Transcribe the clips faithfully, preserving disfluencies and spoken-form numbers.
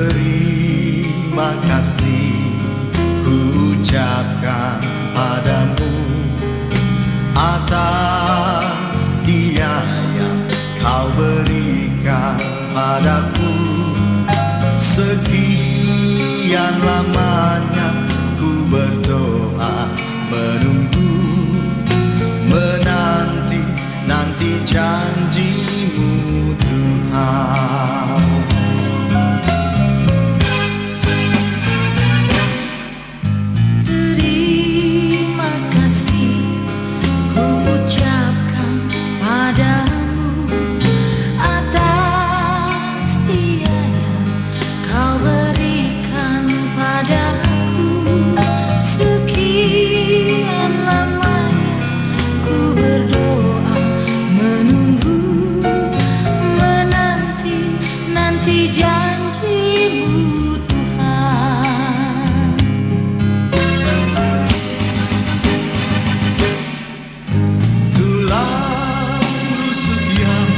Terima kasih ku ucapkan padamu atas dia yang kau berikan padaku. Sekian lamanya ku berdoa, menunggu, menanti, nanti janjimu, Tuhan. Terima kasih ku ucapkan padamu atas dia yang kau berikan padaku. Sekian lamanya ku berdoa, menunggu, menanti, nanti janjimu, Tuhan. Tulang rusuk yang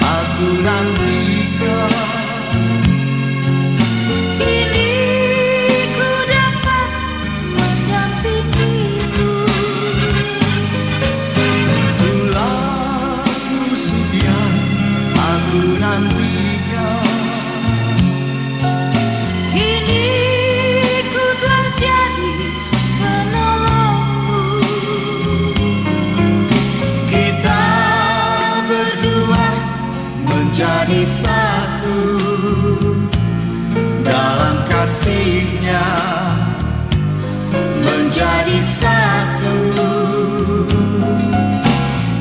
aku nantikan, kini ku dapat mendampingiku. Tulang rusuk yang aku nantikan, kini ku telah jadi penolongmu. Kita berdua menjadi satu dalam kasihnya, menjadi satu.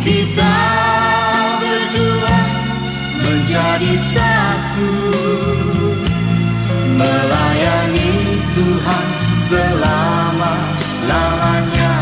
Kita berdua menjadi satu, melayani Tuhan selama-lamanya.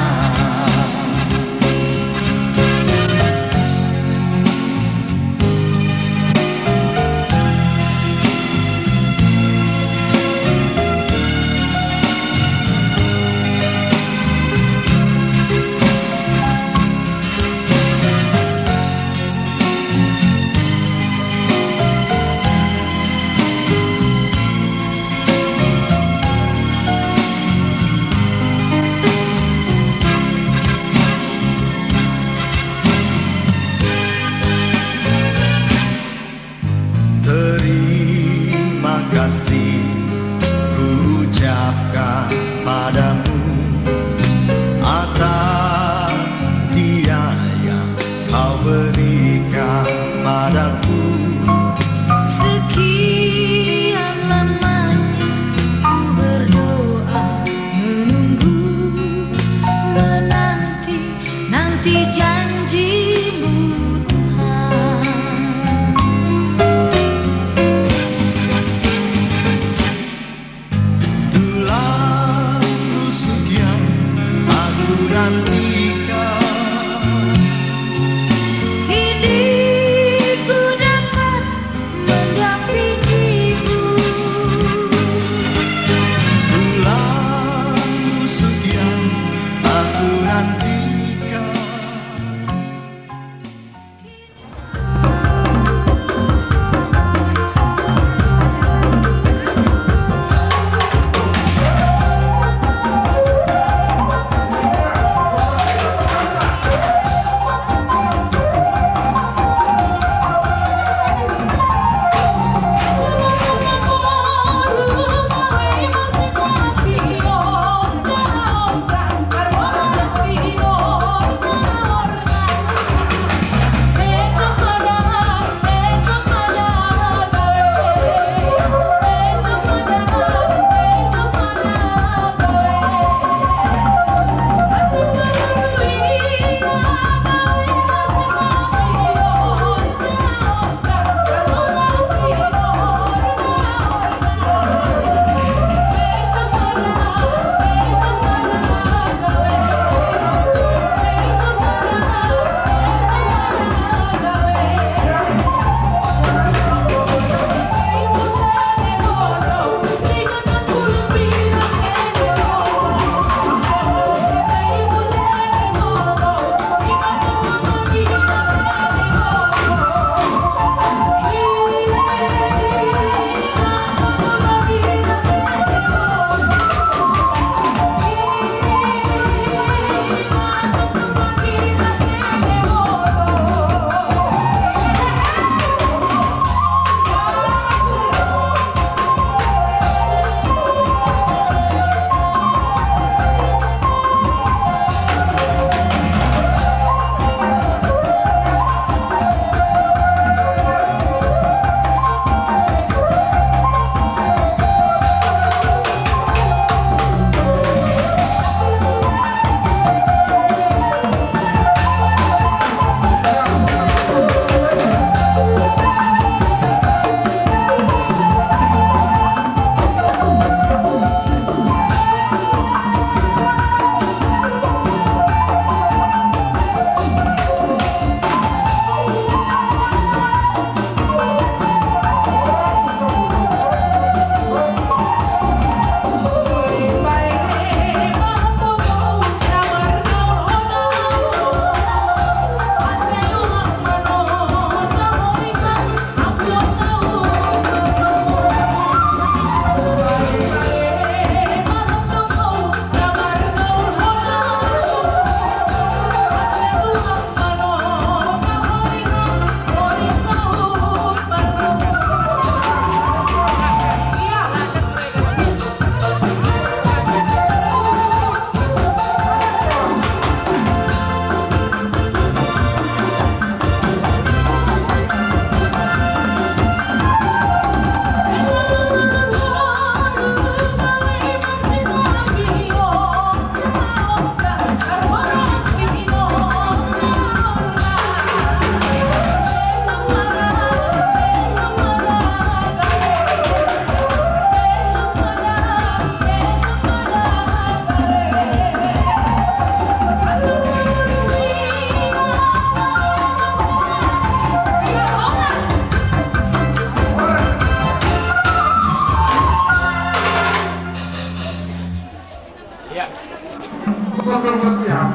Belum siap.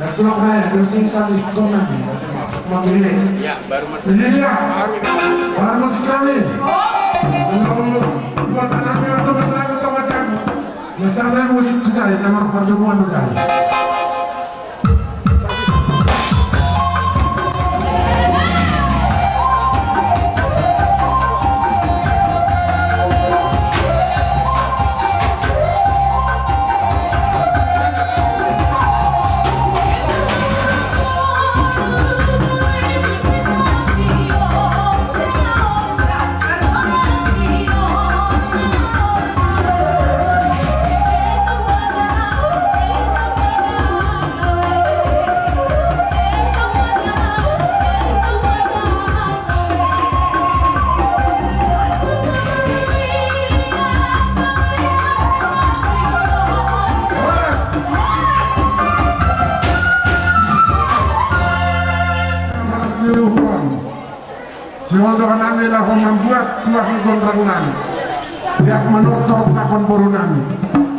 Nah, kalau kena ya, belum sing saling kau nanti, masih masuk, mami. Ya, baru masuk. Iya. Baru masuk kami. Belum buat anak-anak atau anak-anak atau macam. Masalah musik ku cari, nomor pertemuan ku cari. Horas. Horas ni uhon. Si Oldo nami laho mambuat tuah ni gondrong nami. Liak manortor pakon boru nami.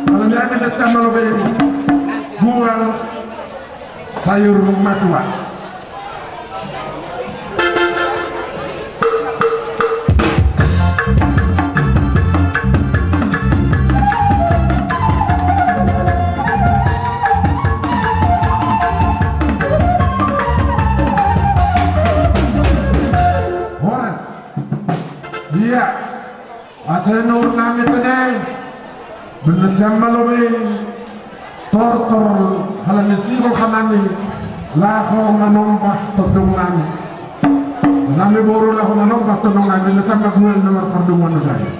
Kalau dia ada sama lobe buang sayur matua. Horas. Iya. Asa nur nami teneng. Benesiam malobe tortor halani siro hanami laho manombah tondong nami. Nami boru laho manombah tondong nami, nasam magual nomor pertemuan saya.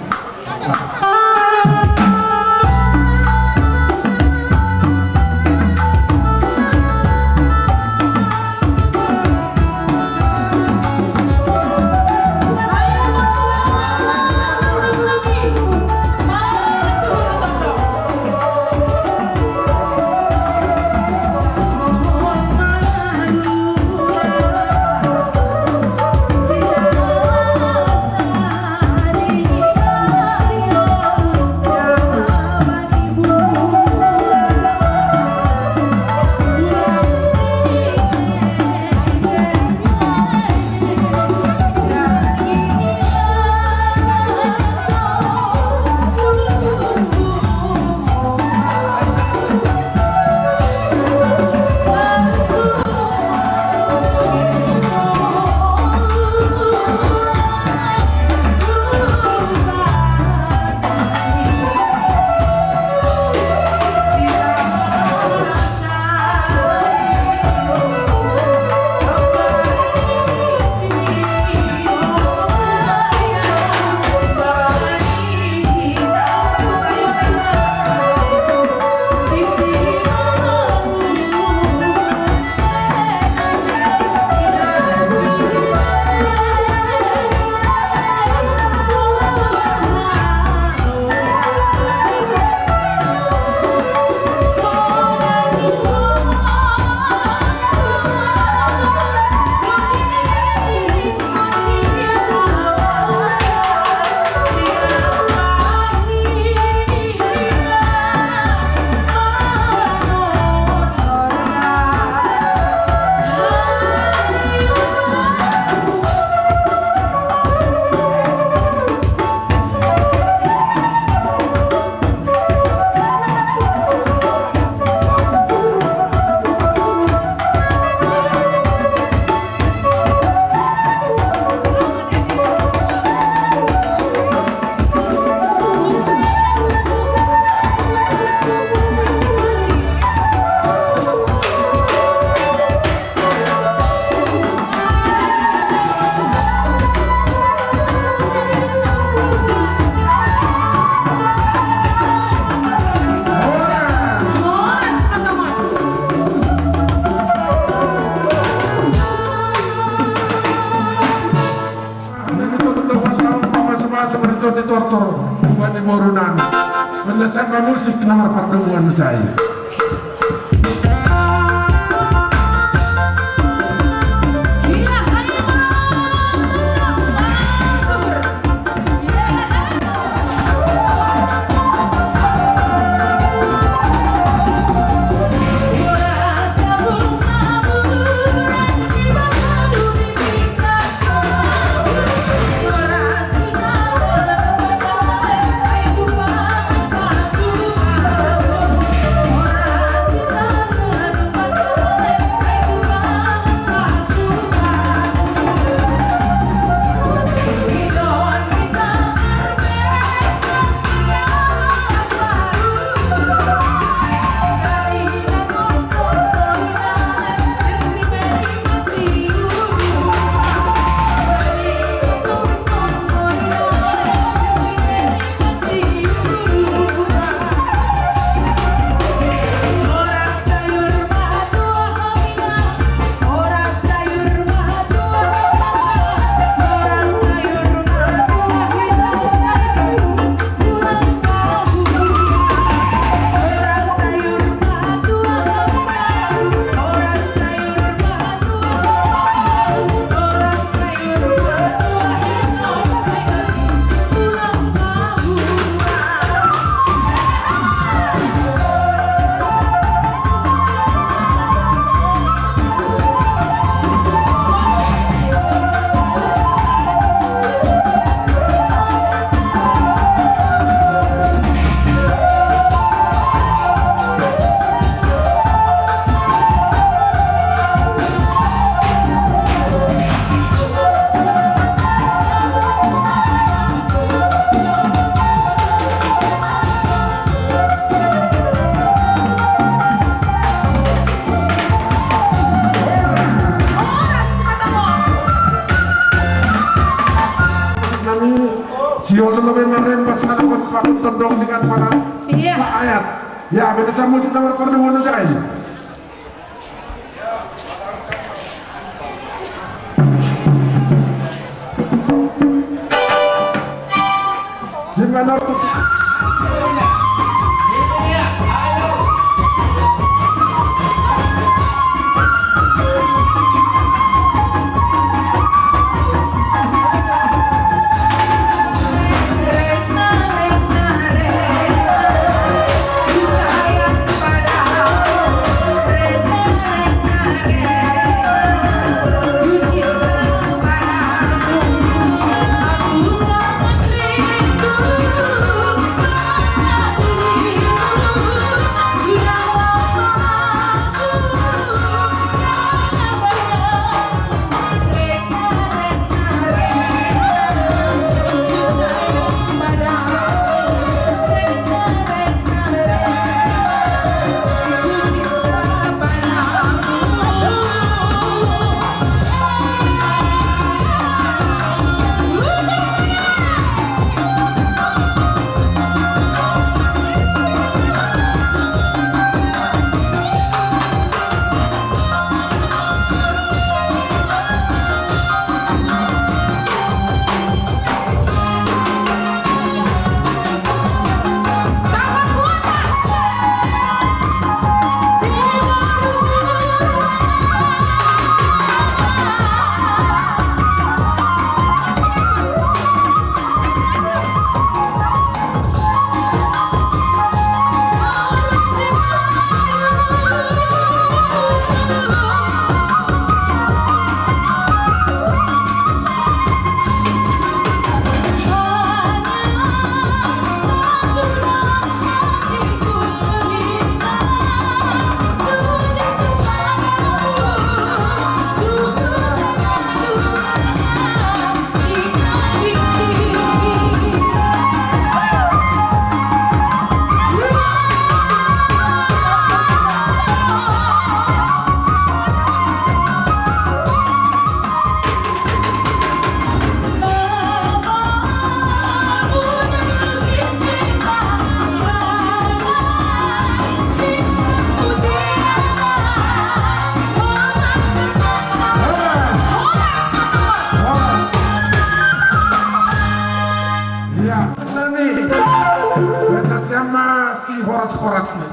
Yang itu betul-betul tahu mama semua seperti itu ditortor buat di boru nami. Mendesak musik nomor pertemuan cai. Pak Tondong dengan para Iya. Saayat. Ya, beta saya musik nomor perdua nu jai. Jemana tu. Iya, nani. Beta siama si horas-horas ni.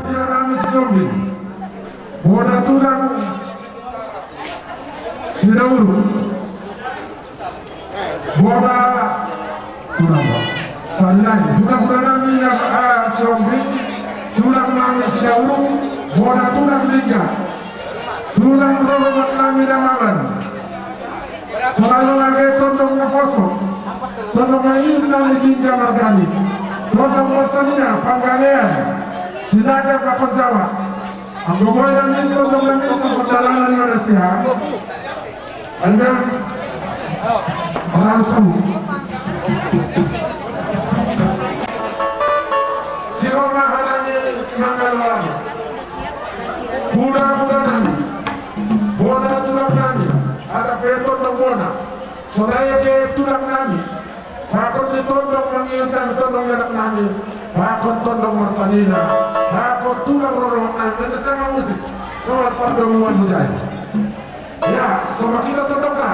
Iya, nani si Sombi. Bona tulang Sinauru. Bona tulang. Sarinai. Bona, bona nami na, ah, Sombi. Tulang nami Sinauru. Bona tulang Lingga. Tulang roromat nami Damalan. Salalu lagi tondong Naposo. Tondong nami Lingga Margani. Tondong Marsalina Panggalean. Sinaga pakon Jawa. Anggo boy nami, tondong nami, si pardalanan mana sia. Aina. Orang sabu. Si Oma hanami manggaloan. Pura-pura nami. Bona tulang nami. Ada pe tondong bona. Sonai age tulang nami. Pakon ni tondong mangiut nami, tondong ni anak nami. Pakon tondong Marsalina. Pakon tulang roro nami. Nanti sama musik. Nomor pardonguan mujahid. Ya, sama kita tondong ka.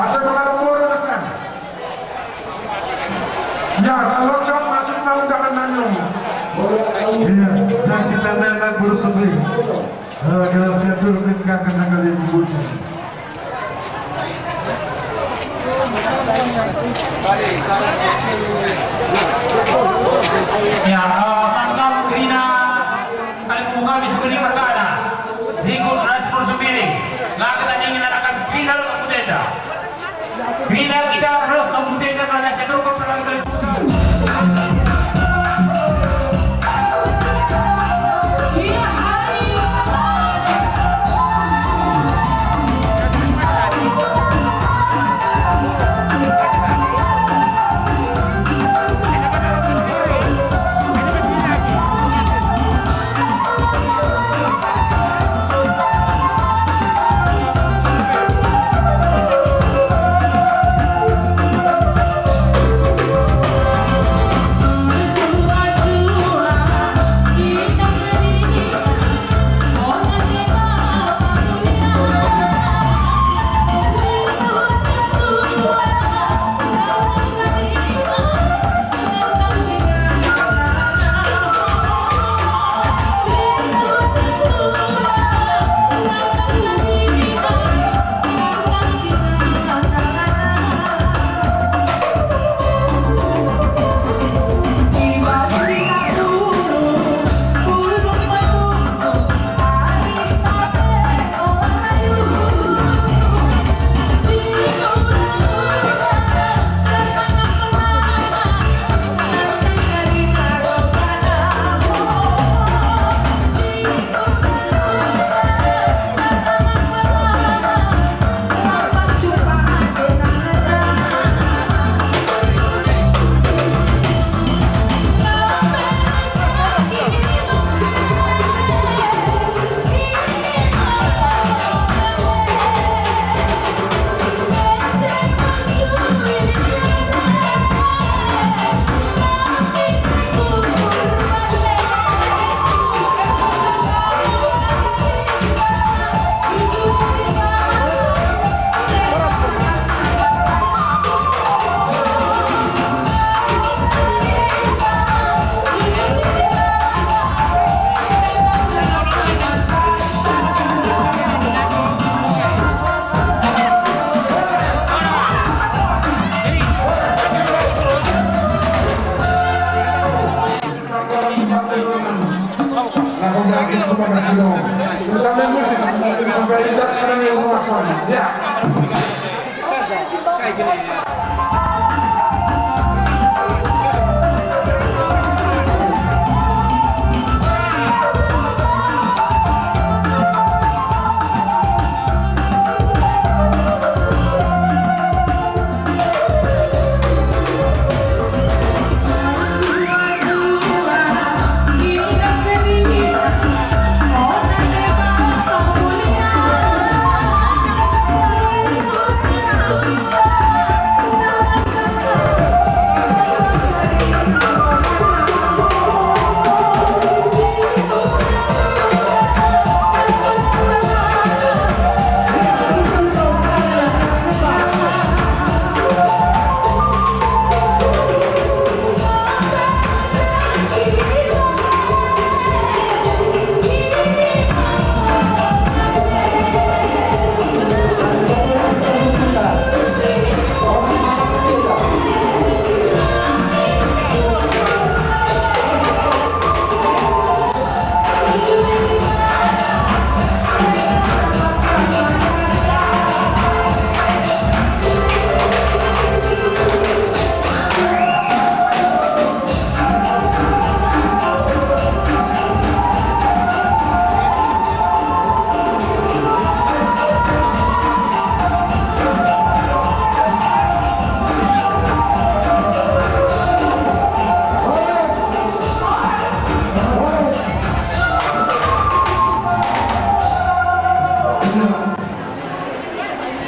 Asa ko na boro na san. Ya, sa locok masuk na undangan nanyong. Iya, jangan kita nenek guru sendiri. Eh, kalau saya turun ke kakak kali yang butuh. Ya, eh, mangkam kerina kali buka bisa beli berkana. Rikut respon sendiri. Lah kita ingin akan kerina dalam kutenda. Bila kita roh kamu tenda pada seluruh perang keliputan. Sampai musik, sampai indah sekarang yang rumah kami. Ya.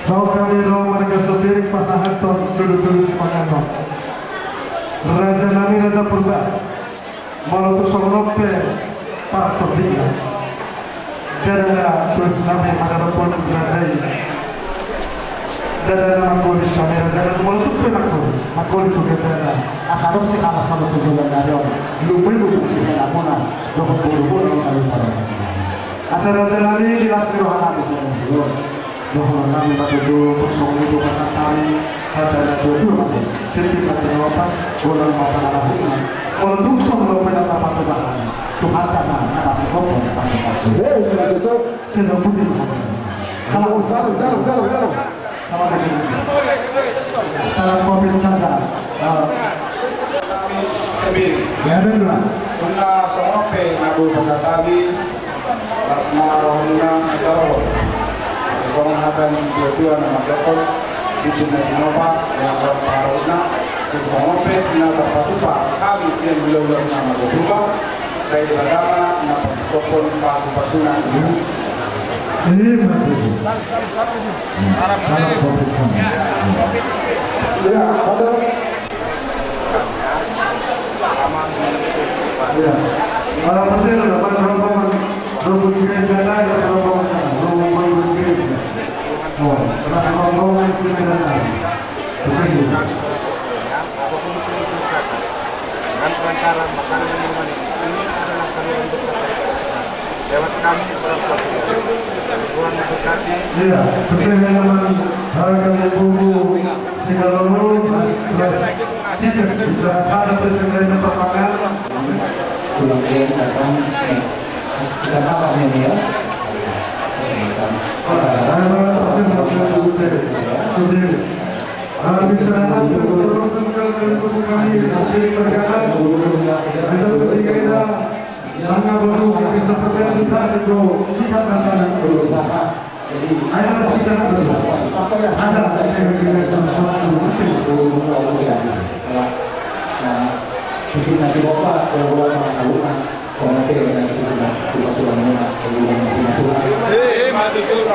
Saukali ro marga Sopiring pasahaton tudu-tudu sumangano. Raja nami Raja Purba, molo tung songon on pe para topikna. Dadana tusi nami mangarapon raja i. Dada na mangkoli kamera, dada na molotuk pe mangkoli, mangkoli tu dada na. Asa dok si kala sama tu bulan dari on. Lumui lumui si dada muna. Dohot bulu bulu kami pada. Asa raja nami di las di rohana di sana. Dohot nami batu tu, kosong itu pasang kami. Kata ada dua dua mati. Titik mati apa? Golang mata anak hukum. Molotuk sama lo pada apa tu bahan. Tuhan tanah, atas kopong, pasang pasang. Eh, sudah gitu. Sino putih. Salam, salam, salam, salam, salam. Salam dari salam covid sembilan belas. Ah. Sebil. Ya, betul. Tuna songope nabu pasatabi. Pasma rohuna jaro. Songon hata ni dua-dua nama dokon. Di sini Nova, ya, parona. Songope na terpatupa. Kami sian bilang nama dokon. Sai Debata ma na pasikophon pasu-pasuna. Ini mati. Sarap covid sembilan belas. Ya, atas. Ya. Para pasien dapat rombongan, rombongan gereja, ada rombongan, rombongan gereja. Oh, ada rombongan sembilan hari. Pasien. Dengan perantara makanan dan minuman ini, ini adalah saluran berkat dari Tuhan. Lewat kami, orang tua kita. Tuhan memberkati. Iya, persembahan harga buku segala lolo, mas, mas, tidak bicara sana persembahan perpangan. Pulang dia datang, eh, kita apa ini ya? Oke, kita. Nah, nah, nah, persembahan buku deh. Sendiri. Kami serahkan terus kami buku kami, Spirit berkata, kita bertiga kita, langkah baru kita percaya kita itu sikap dan cara berusaha. Jadi, ayo masih kita berusaha. Ada yang kita sesuatu. Nah, di sini nanti bapak kalau orang tahu, nah, kalau nanti yang kita, kita pulang, nah, kalau yang kita pulang. Eh, eh, mati tuh.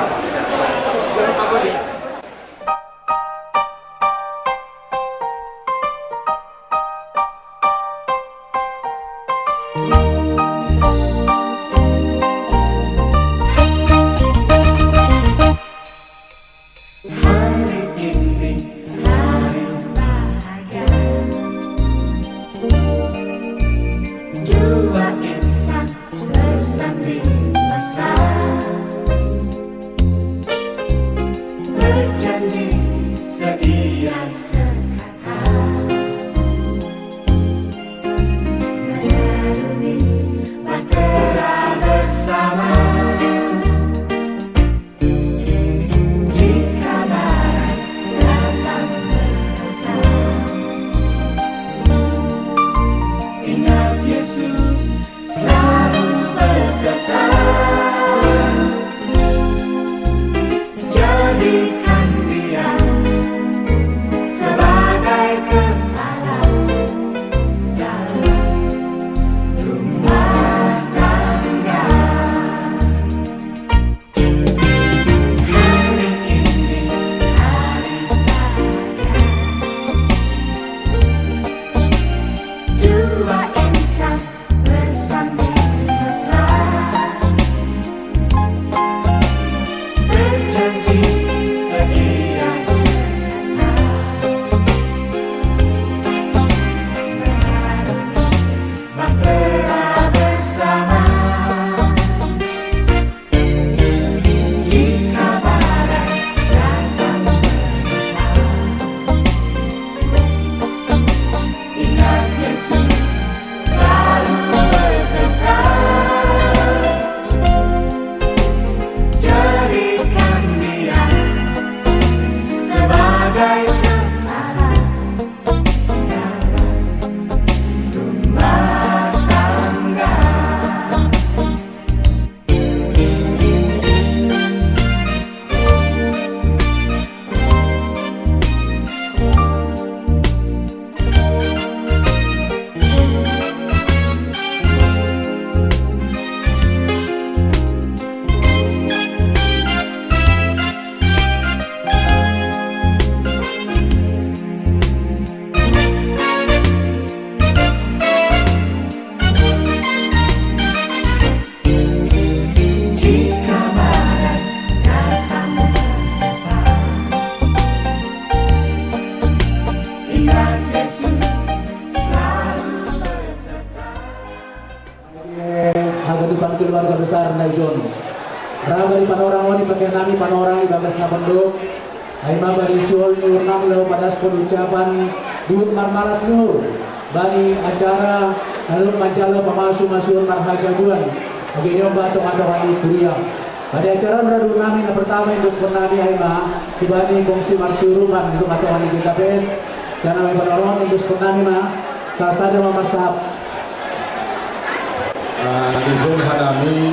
Hari ini hari bahagia. Dua insan bersanding mesra, berjanji setia sekata, mengarungi bahtera bersama. Jika badai datang menerpa, ingat Yesus selalu beserta. Jadikan Dia sebagai kepala dalam rumah tangga. Hari ini hari bahagia. Dua insan bersanding mesra, berjanji setia sekata, mengarungi bahtera bersama. Jika badai datang menerpa, ingat Yesus selalu beserta. Jadikan Dia sebagai kepala dalam rumah tangga. Keluarga besar Naizon. Raga di panorang on dipake nami panorang di bagas na pondok. Ai ma bani sihol ni urnam laho padaskon ucapan dihut marmalas ni uhur bani acara na dohot manjalo pamasumasuon marhajabuan. Age ni on ba tongatonga ni kuria. Bani acara on radu nami na pertama indoskon nami ai ma hubani kongsi marsiurupan di tongatonga ni G K P S. Jana ma i panorang on indoskon nami ma. Sasada ma marsahap. Ah, ijin hanami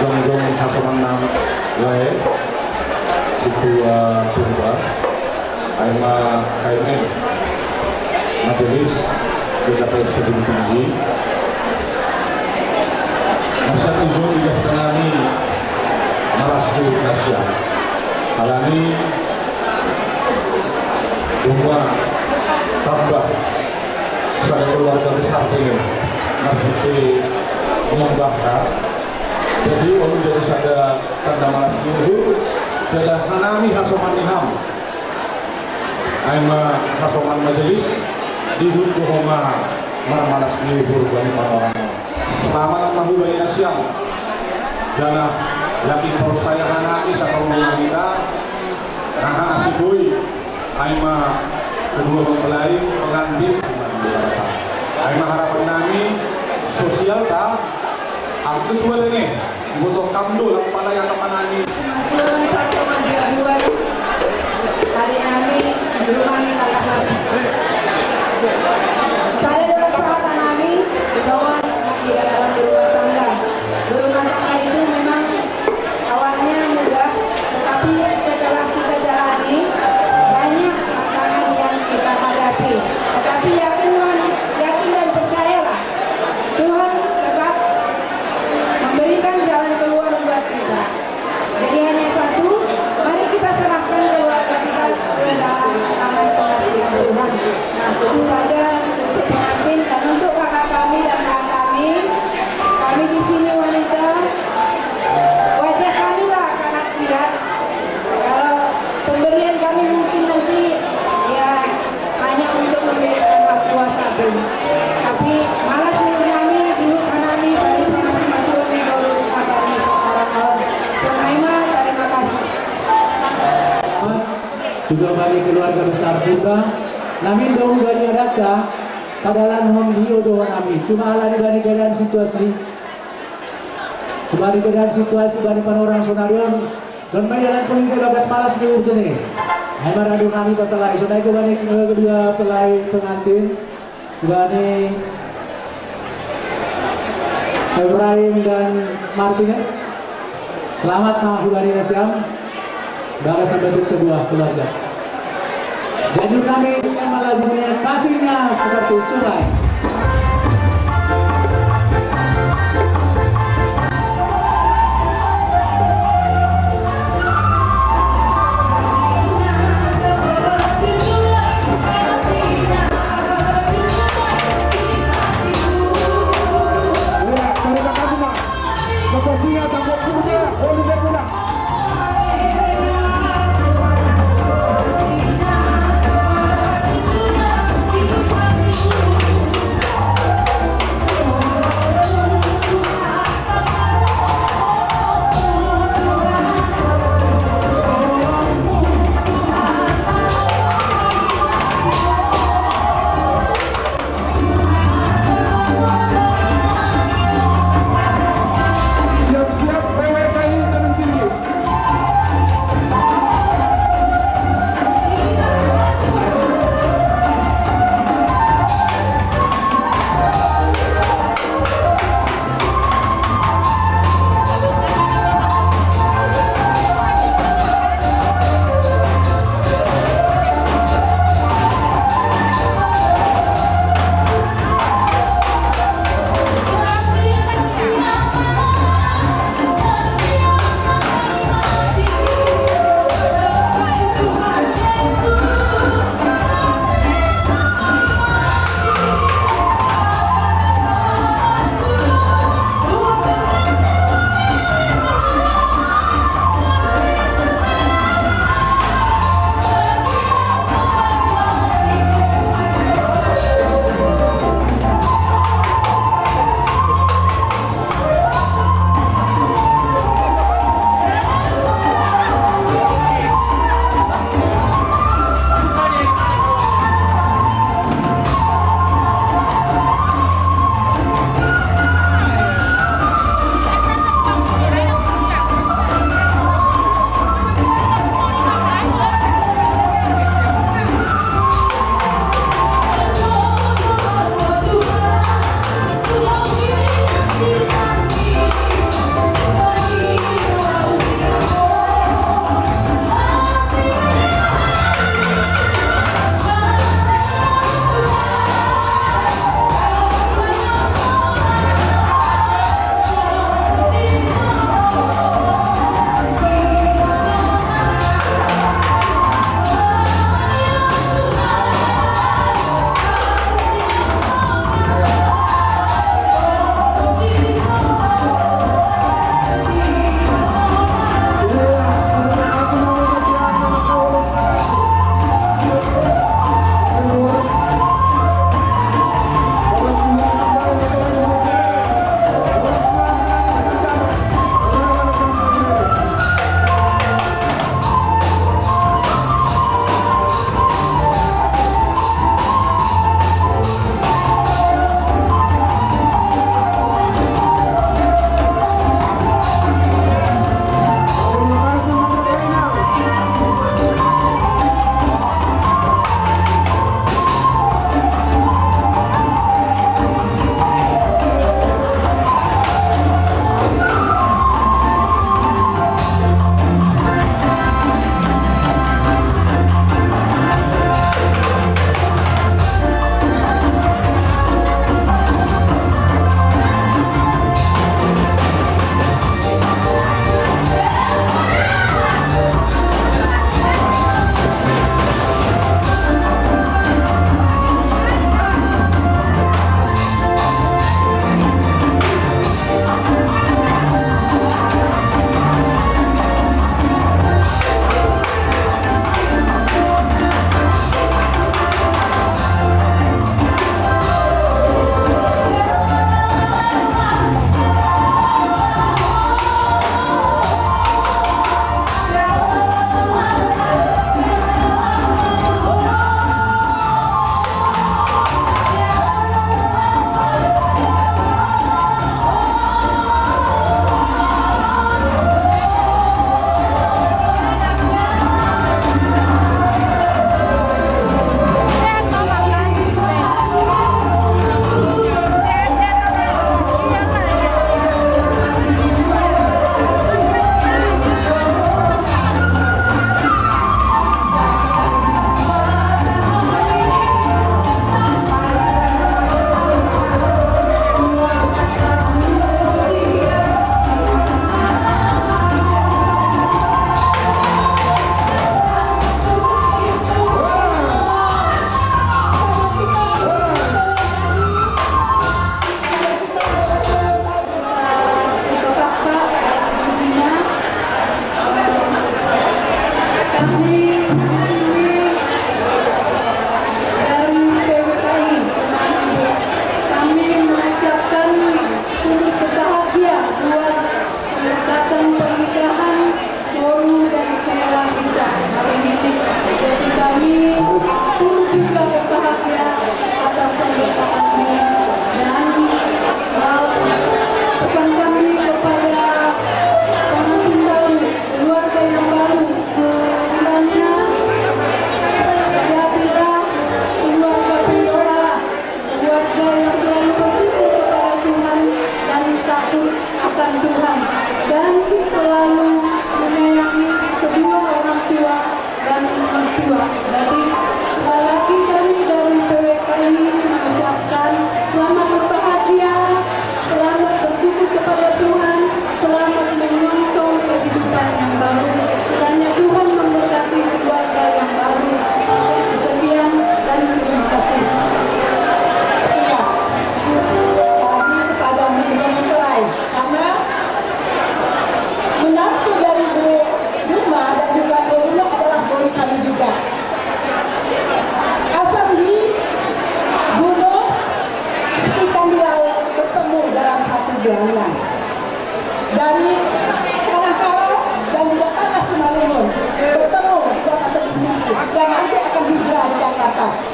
jongjong hasomannami lae, Situa Purba, ai ma K M M, Majelis G K P S Perguruan Tinggi. Nasiam ijin digas hanami malas ni uhur nasiam. Alani domma tamba sada keluarga besar ini, maksudnya nyombah ka. Jadi on jadi sada tanda malas ni uhur, sada hanami hasoman ni ham. Ai ma hasoman majelis, dihut do ho ma marmalas ni uhur bani panorang on. Selamat ma hubani nasiam. Jana yakin porsaya hanami saparlu hita, aha asi boi. Ai ma kedua mempelai pengantin. Ai ma harapan nami sosial ta, angkut dua lenge. Boto kam do lam pala ya kapan nami. Masuk satu mandi dua. Hari nami di rumah ni kakak mami. Saya doa sahabat nami, doa tidak dalam berumah tangga. Berumah tangga itu memang awalnya mudah, tetapi setelah kita jalani, banyak tantangan yang kita hadapi. Tetapi yakinlah, yakin dan percayalah, Tuhan tetap memberikan jalan keluar buat kita. Jadi hanya satu, mari kita serahkan keluarga kita ke dalam tangan pengasihan Tuhan. Nah, itu saja untuk pengantin dan untuk kakak kami dan kakak kami. Kami di sini wanita, wajah kami lah kakak tidak. Kalau pemberian kami mungkin nanti ya hanya untuk memberikan hak kuasa pun. Tapi malas ni uhur nami, dihut hanami bani pamasumasuon ni guru, bani panorang on. Songon i ma, terima kasih. Juga bani keluarga besar Purba, nami dong bani adatta, padahal hon di odoh nami. Cuma ala ni bani keadaan situasi, bani keadaan situasi bani panorang sonari on, Don ma i dalan pun di bagas malas ni uhur tene. Ai ma radu nami pasalai. Sonai tu bani kedua pelai pengantin, bani Ibrahim dan Martinez. Selamat ma hubani nasiam. Bagas membentuk sebuah keluarga. Jadi kami yang malah dunia kasihnya seperti sungai.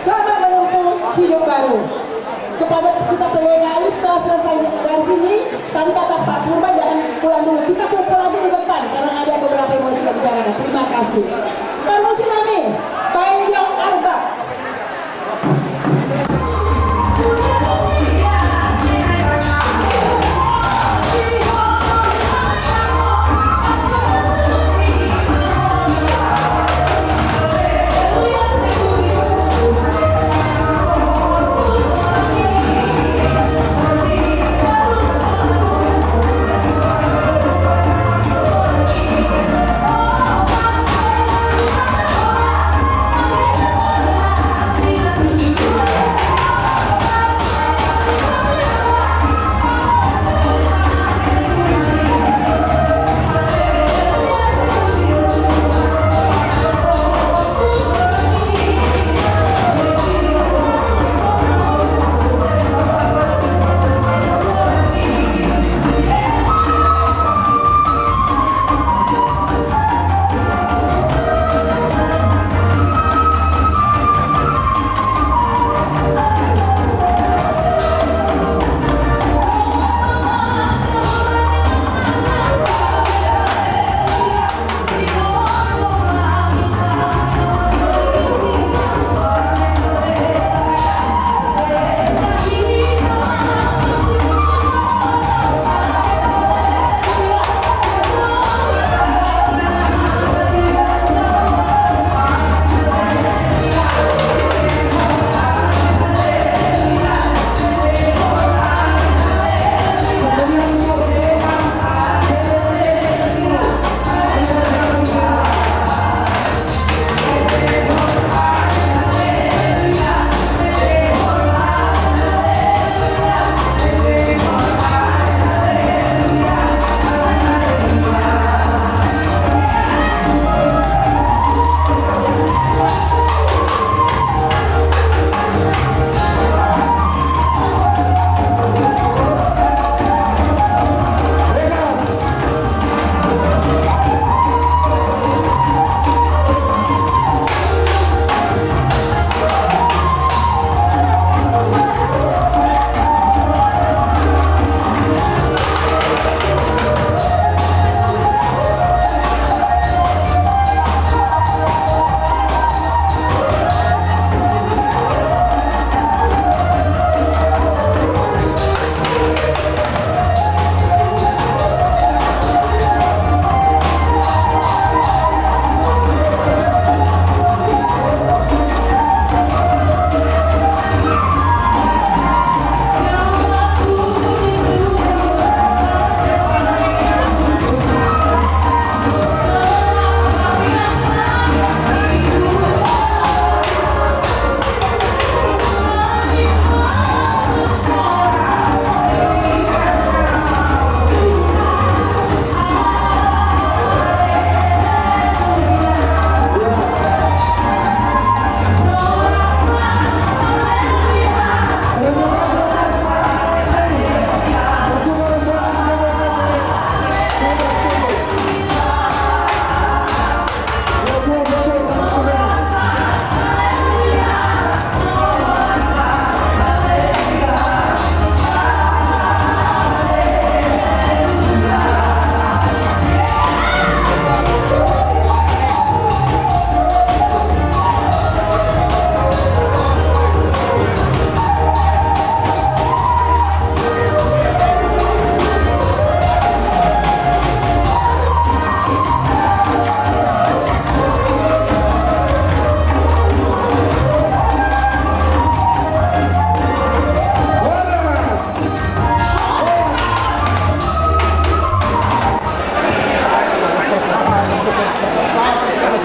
Selamat menempuh hidup baru. Kepada kita P W K I, setelah selesai dari sini, tadi kata Pak Purba, jangan pulang dulu. Kita kumpul lagi di depan karena ada beberapa yang mau kita bicarakan. Terima kasih. Permisi nami, Panjang Arba.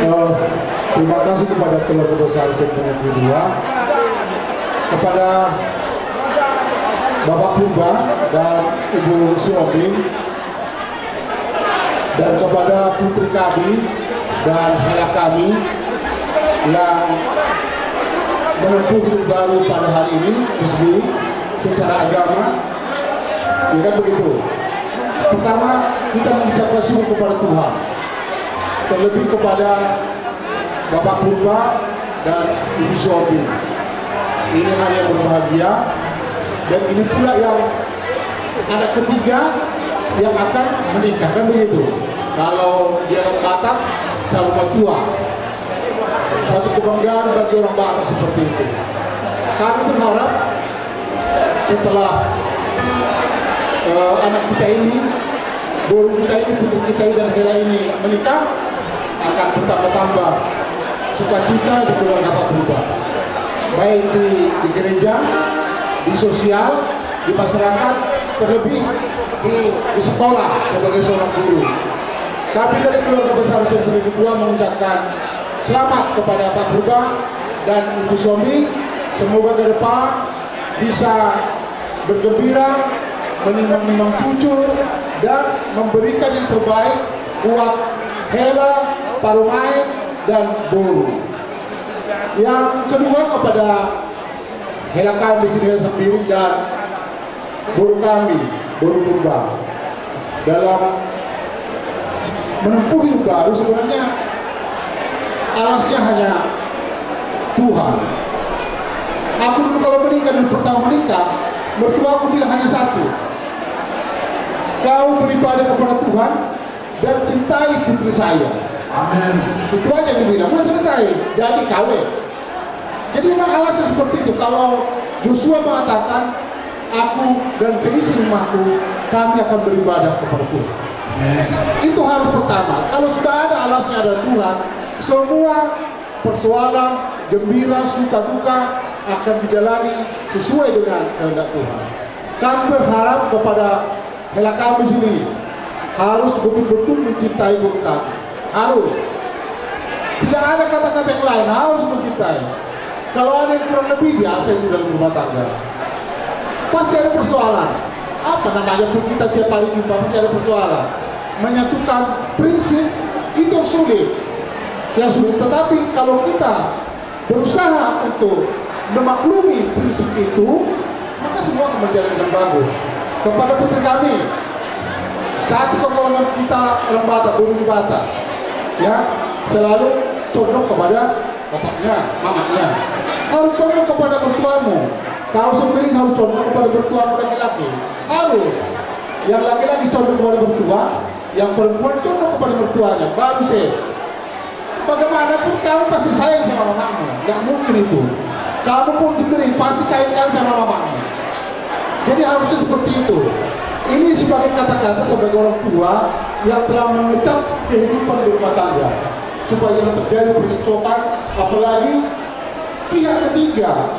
Eh, terima kasih kepada keluarga besar Sentinel kedua, kepada Bapak Purba dan Ibu Siombing, dan kepada putri kami dan ayah kami yang menempuh hidup baru pada hari ini, resmi secara agama, ya kan begitu. Pertama, kita mengucapkan syukur kepada Tuhan, terlebih kepada Bapak Purba dan Ibu Sobi. Ini hari yang berbahagia dan ini pula yang anak ketiga yang akan menikah, kan begitu. Kalau di adat Batak, selalu tua. Suatu kebanggaan bagi orang Batak seperti itu. Kami berharap setelah eh, anak kita ini, boru kita ini, putri kita ini dan Hela ini menikah, akan bertambah-tambah sukacita di keluarga Pak Purba, baik di, di gereja, di sosial, di masyarakat, terlebih di, di sekolah sebagai seorang guru. Kami dari keluarga besar Senturi kedua mengucapkan selamat kepada Pak Purba dan Ibu Somi. Semoga ke depan bisa bergembira, menimang-nimang cucu, dan memberikan yang terbaik buat Hela, Parumain, dan Boru. Yang kedua, kepada Hela kami sendiri sendiri dan Boru kami, Boru Purba, dalam menempuh hidup baru, sebenarnya alasnya hanya Tuhan. Aku dulu kalau menikah, dulu pertama menikah, mertua aku bilang hanya satu: "Kau beribadah kepada Tuhan dan cintai putri saya." Amin. Itu aja yang dibilang. Udah selesai, jadi kawin. Jadi memang alasnya seperti itu. Kalau Joshua mengatakan, "Aku dan seisi rumahku, kami akan beribadah kepada Tuhan." Amin. Itu harus pertama. Kalau sudah ada alasnya, ada Tuhan, semua persoalan, gembira, suka duka akan dijalani sesuai dengan kehendak Tuhan. Kami berharap kepada Hela kami sini harus betul-betul mencintai Boru kami. Harus. Tidak ada kata-kata yang lain, harus mencintai. Kalau ada yang kurang lebih, biasa itu dalam rumah tangga. Pasti ada persoalan. Apa namanya pun, kita tiap hari jumpa, pasti ada persoalan. Menyatukan prinsip itu yang sulit. Yang sulit. Tetapi kalau kita berusaha untuk memaklumi prinsip itu, maka semua akan berjalan dengan bagus. Kepada putri kami, satu kekurangan kita orang Batak, bumi Batak, ya, selalu condong kepada bapaknya, mamanya. Harus condong kepada mertuamu. Kau sendiri harus condong kepada mertuamu laki-laki. Harus. Yang laki-laki condong kepada mertua, yang perempuan condong kepada mertuanya. Baru saya, bagaimanapun kamu pasti sayang sama mamamu. Nggak mungkin itu. Kamu pun diberi pasti sayang sekali sama mamamu. Jadi harusnya seperti itu. Ini sebagai kata-kata sebagai orang tua yang telah mengecap kehidupan di rumah tangga, supaya yang terjadi percekcokan, apalagi pihak ketiga.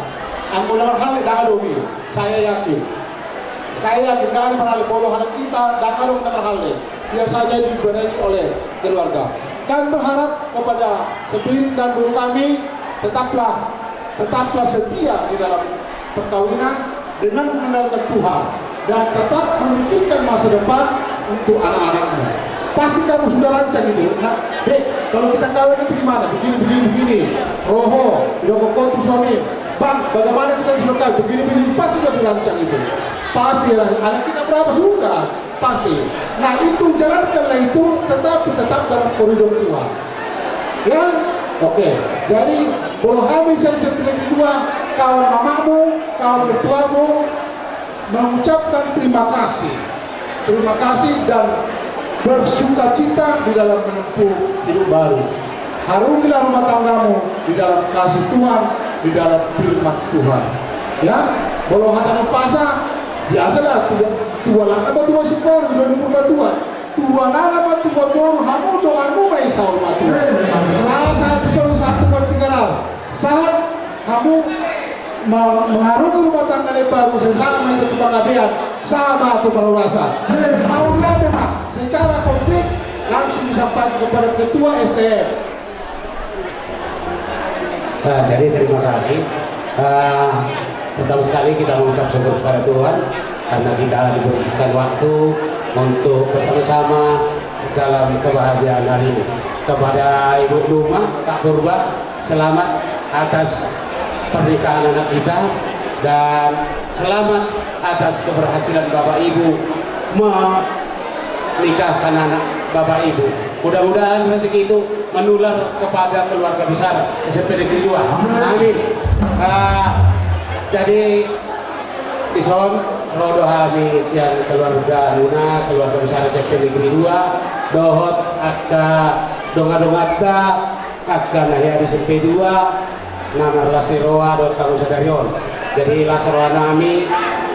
Anggo na marhale dang adong i, saya yakin. Saya yakin dang marhale, molo hata kita dang adong na marhale, biasanya dibenahi oleh keluarga. Kami berharap kepada Sembiring dan Boru kami, tetaplah, tetaplah setia di dalam perkawinan dengan mengandalkan Tuhan dan tetap memikirkan masa depan untuk anak-anakmu. Pasti kamu sudah rancang itu. Nah, Dek, kalau kita kawin itu gimana? Begini, begini, begini. Oho, udah kau tuh suami. Bang, bagaimana kita sudah kawin? Begini, begini. Pasti sudah dirancang itu. Pasti ya, anak kita berapa? Sudah, pasti. Nah, itu jalankanlah itu, tetap, tetap dalam koridor Tuhan. Ya, oke. Jadi, Boru hami senturi kedua, kawan mamamu, kawan mertuamu, mengucapkan terima kasih. Terima kasih dan bersuka cita di dalam menempuh hidup baru. Harungilah rumah tanggamu di dalam kasih Tuhan, di dalam firman Tuhan. Ya, molo hata umpasa, biasalah, tua, tua lana ma tua singkoru, dua puluh dua. Tua lana ma tua boru, hamu donganmu ma i saur matua. Sahat, sahat, sahat, sahat, sahat, sahat, hamu ma-, mangarungi rumah tangga na baru, sai sahat ma hita tu panggabean, sahat ma tu parhorasan. Mauliate ma, secara konkret langsung disampaikan kepada Ketua S T M. Nah, jadi terima kasih. Ah, pertama sekali kita mengucap syukur kepada Tuhan karena kita diberikan waktu untuk bersama-sama dalam kebahagiaan hari ini. Kepada Ibu Luma, Pak Purba, selamat atas pernikahan anak kita dan selamat atas keberhasilan Bapak Ibu menikahkan anak Bapak Ibu. Mudah-mudahan rezeki itu menular kepada keluarga besar S M P Negeri dua. Amin. Ah, jadi, ison, ro do hami sian keluarga muna, keluarga besar S M P Negeri dua, dohot angka donga-donganta, angka na hea di S M P dua, na marlas ni roha dohot hamu sadari on. Jadi, las roha nami,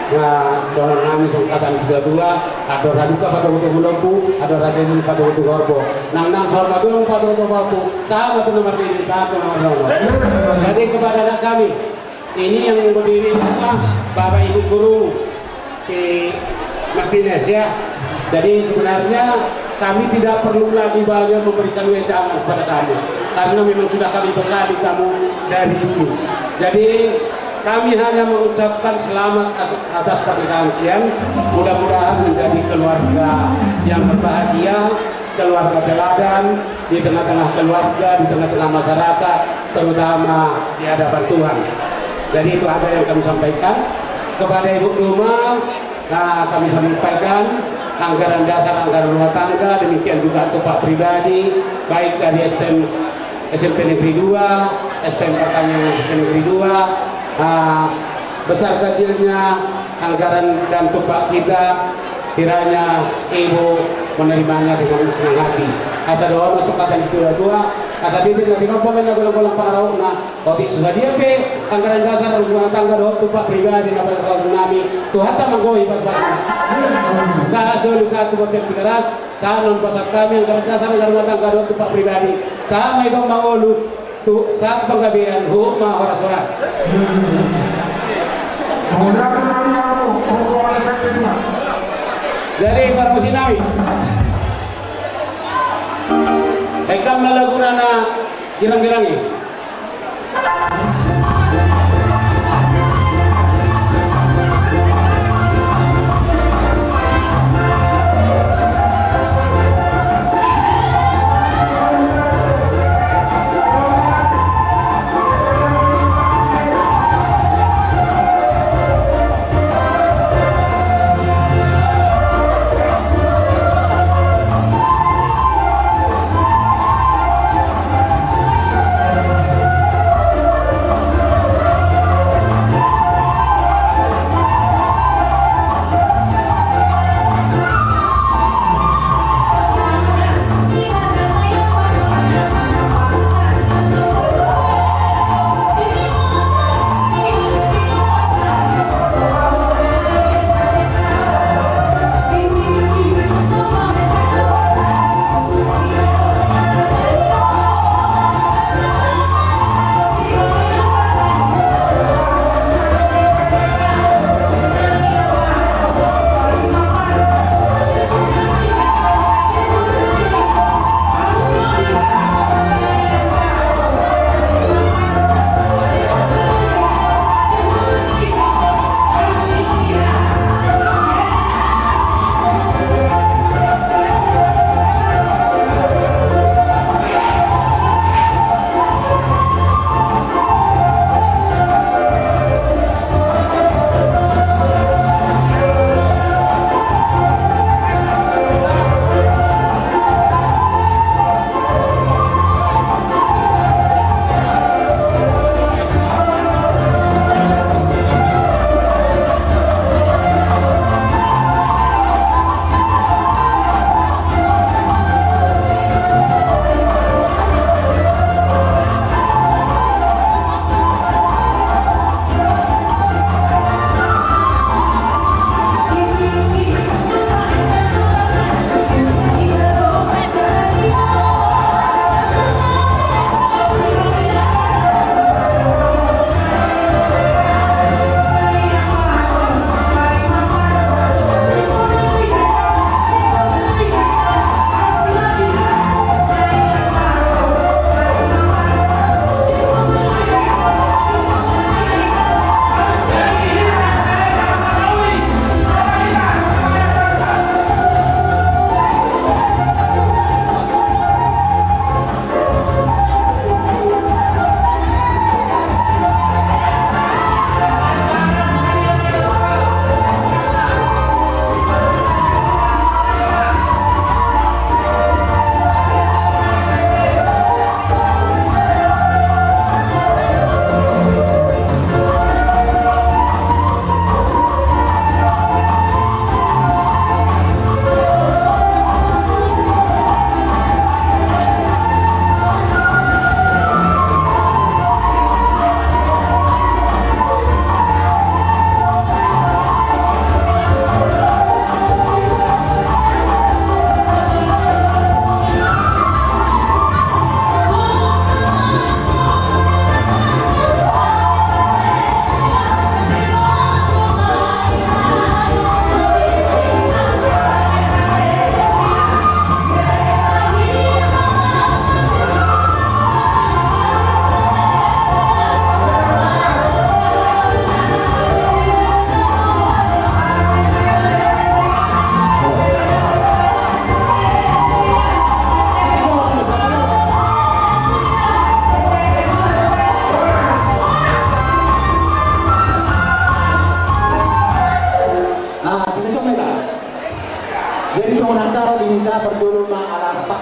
na dohonon nami songon hata ni sidua-dua: andor halumpang patogu-togu lombu, andor hajolmaon patogu-togu horbo. Nang, nang saur matua patogu-togu horbo, sahat ma tu na marnini, sahat tu na marnono. Jadi, kepada anak kami, ini yang berdiri adalah Bapak Ibu Guru si Martinez, ya. Jadi, sebenarnya kami tidak perlu lagi banyak memberikan wejangan kepada kamu, karena memang sudah kami bekali kamu dari dulu. Jadi, kami hanya mengucapkan selamat as-, atas pernikahan kalian. Mudah-mudahan menjadi keluarga yang berbahagia, keluarga teladan di tengah-tengah keluarga, di tengah-tengah masyarakat, terutama di hadapan Tuhan. Jadi, itu aja yang kami sampaikan. Kepada Ibu Duma, nah, kami sampaikan anggaran dasar, anggaran rumah tangga, demikian juga tumpah pribadi, baik dari S T M, S M P Negeri dua, S T M Pertanian S M P Negeri dua, nah, besar kecilnya anggaran dan tumpah kita, kiranya Ibu menerimanya dengan senang hati. Asa dohot ma songon hata ni sidua-dua, asa tingki na tinompa ma na golanggolang pangarahutna, otik so sadia pe anggaran dasar rumah tangga dohot tumpah pribadi na pasahaton nami, Tuhanta manggohi patpatna. Sahat solu sahat tu bontean Tigaras, sahat ma pasahat nami anggaran dasar anggaran rumah tangga dohot tumpah pribadi, sahat ma i ma mangolu tu sahat panggabean, huhut ma horas-horas. Jadi, parmusi nami, baen ma laguna na girang-girang i.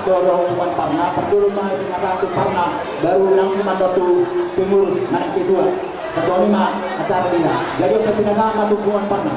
Doro hukuman parna, pardulu ma pinasahat tu parna, baru nang mandotu timur, mana kedua. Kecuali ma acara dia. Jadi, oke, pinasahat ma tu hukuman parna.